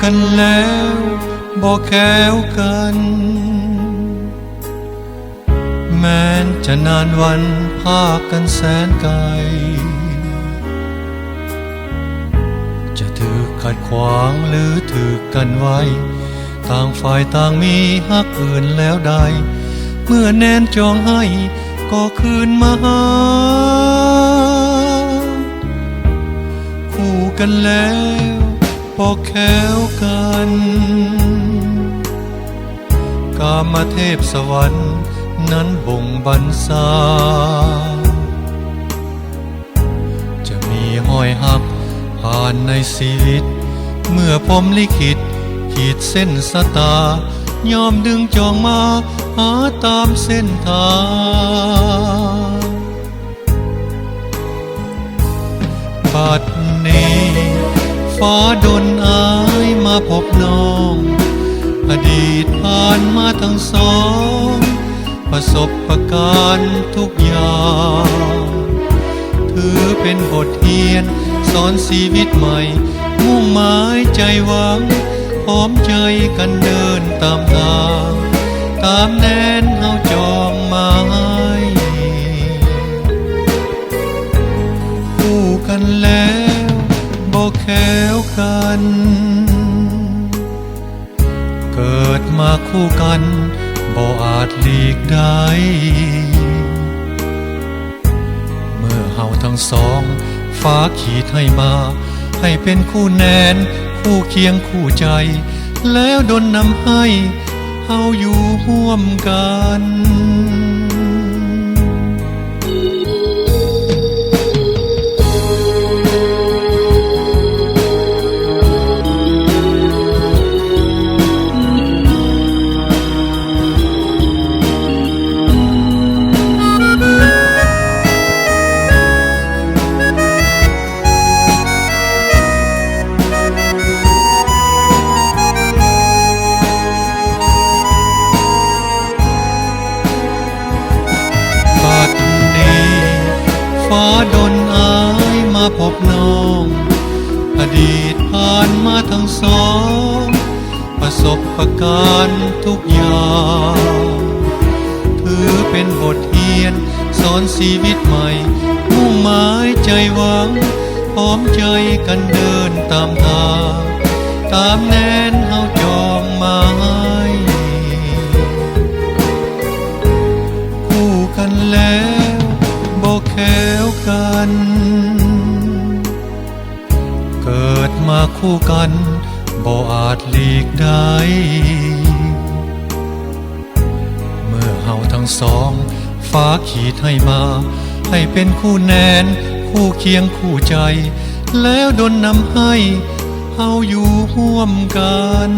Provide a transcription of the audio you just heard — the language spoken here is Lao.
ກັນແລ້ວບໍ່ແຄ້ວກັນ ແມ່ນຈະນານວັນພາກກັນແສນໄກ ຈະຖືກຂັດຂວາງຫຼືຖືກກັ້ນໄວ້ ຕ່າງຝ່າຍຕ່າງມີຮັກອື່ນແລ້ວໃດ ເມື່ອແນນຈອງໃຫ້ກໍຄືນມາຫາ ຄູ່ກັນແລ້ວບໍ່ແຄ້ວກັນ ກາມະເທບສະຫວັນນັ້ນບົ່ງບັນຊາ ຈະມີຮອຍຮັກຜ່ານໃນຊີວິດ ເມື່ອພົມລິຂິດຂີດເສັ້ນຊະຕາ ຍ່ອມດຶງຈອງມາຫາຕາມເສັ້ນທາງ. ບັດນີ້ຟ້າດົນອາຍມາພົບນ້ອງ ອະດີດຜ່ານມາທັງສອງ ປະສົບປະການທຸກຢ່າງ ຖືເປັນບົດຮຽນສອນຊີວິດໃໝ່ ມຸ່ງໝາຍໃຈຫວັງ ພ້ອມໃຈກັນເດີນຕາມທາງ ຕາມແນນເຮົາຈອງໝາຍ ຄູ່ກັນແລ້ວບໍ່ແຄ້ວກັນ ເກີດມາຄູ່ກັນບໍ່ອາດຫຼີກໄດ້ ເມື່ອເຮົາທັງສອງ ຟ້າຂີດໃຫ້ມາ ໃຫ້ເປັນຄູ່ແນນ ຄູ່ຄຽງຄູ່ໃຈ ແລ້ວດົນນຳໃຫ້ເຮົາຢູ່ຮ່ວມກັນ. ບັດນີ້ຟ້າດົນອາຍມາພົບນ້ອງ ອະດີດຜ່ານມາທັງສອງ ປະສົບປະການທຸກຢ່າງ ຖືເປັນບົດຮຽນສອນຊີວິດໃໝ່ ມຸ່ງໝາຍໃຈຫວັງ ພ້ອມໃຈກັນເດີນຕາມທາງ ຕາມແນນເຮົາຈອງໝາຍ ຄູ່ກັນແລ້ວບໍ່ແຄ້ວກັນ ເກີດມາຄູ່ກັນບໍ່ອາດຫຼີກໄດ້ ເມື່ອເຮົາທັງສອງ ຟ້າຂີດໃຫ້ມາ ໃຫ້ເປັນຄູ່ແນນ ຄູ່ຄຽງຄູ່ໃຈ ແລ້ວດົນນຳໃຫ້ເຮົາຢູ່ຮ່ວມກັນ.